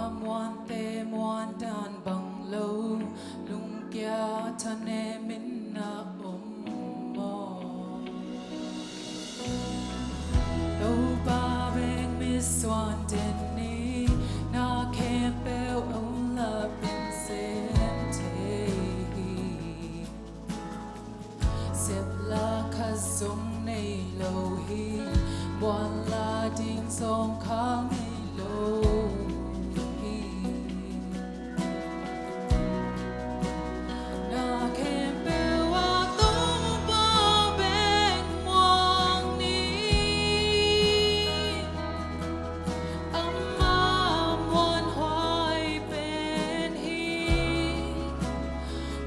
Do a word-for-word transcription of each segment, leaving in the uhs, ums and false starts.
Muante muan dan bang lo, lungkia thanem in na om maw? Topa beng misuan den ni, na khempeuh a ulap in sem thei hi. Sepla khat zong nei lo hi, buanla ding zong kha ngei lo hi. Na khempeuh ah Topa beng muang ni. Ama muanhuai pen hi,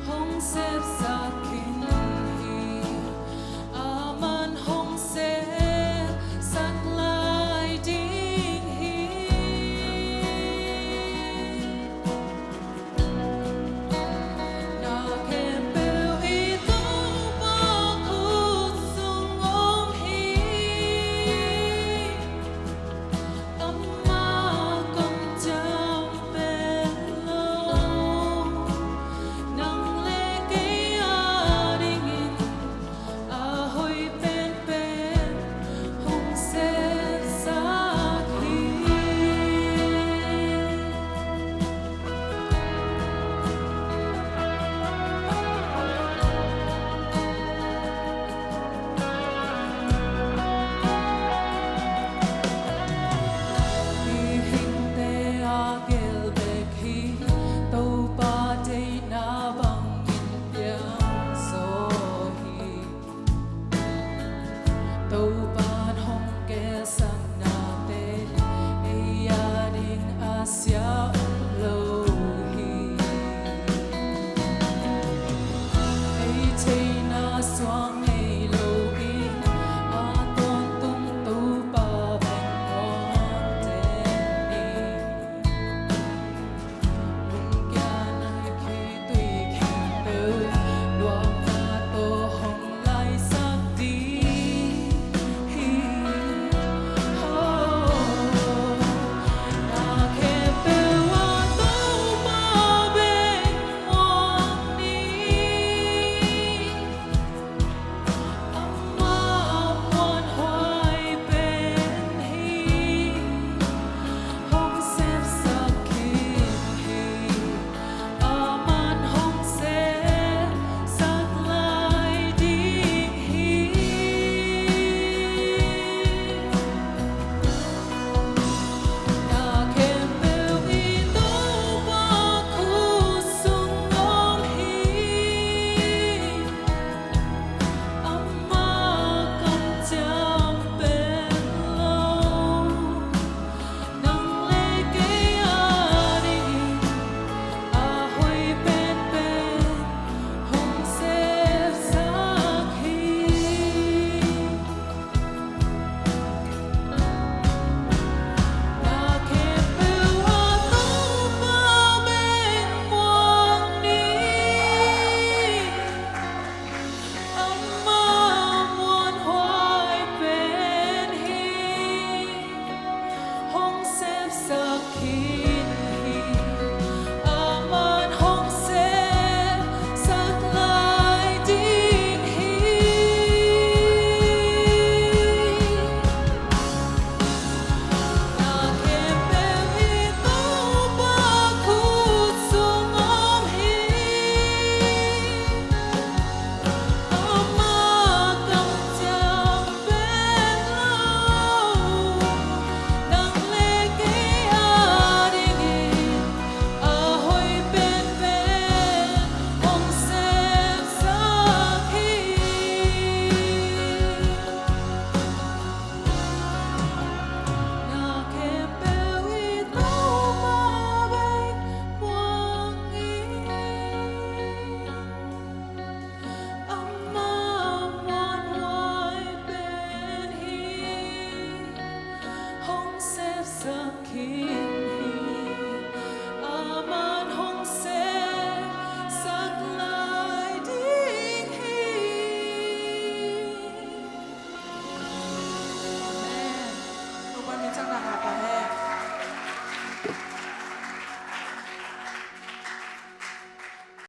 hong sepsak khin hi. Aman hong sepsak lai ding hi. Na khempeuh i Topa khut sung om hi. Ama kong ciam pen lo, nang le kei a dingin a hoih penpen hong sepsak hi. Mihingte a gel bek hi, Topa deihna bangin piangzaw hi. Topa'n hong kelsaknate ei a ding a sia om lo hi. Ei theihna suang nei loin a tawntung Topa beng muang den ni. Lungkia nai khitui khempeuh luangna tawh hong laisak ding hi. Ho, na khempeuh ah Topa beng muang ni. Ama muanhuai pen hi, hong sepsak khin hi. Aman hong sepsak lai ding hi. Na khempeuh i Topa khut sung om hi. Ama kong ciam pen lo, nang le kei a dingin a hoih penpen hong sepsak hi. Na khempeuh ah Topa beng muang ni. Ama muanhuai pen hi, hong sepsak hi.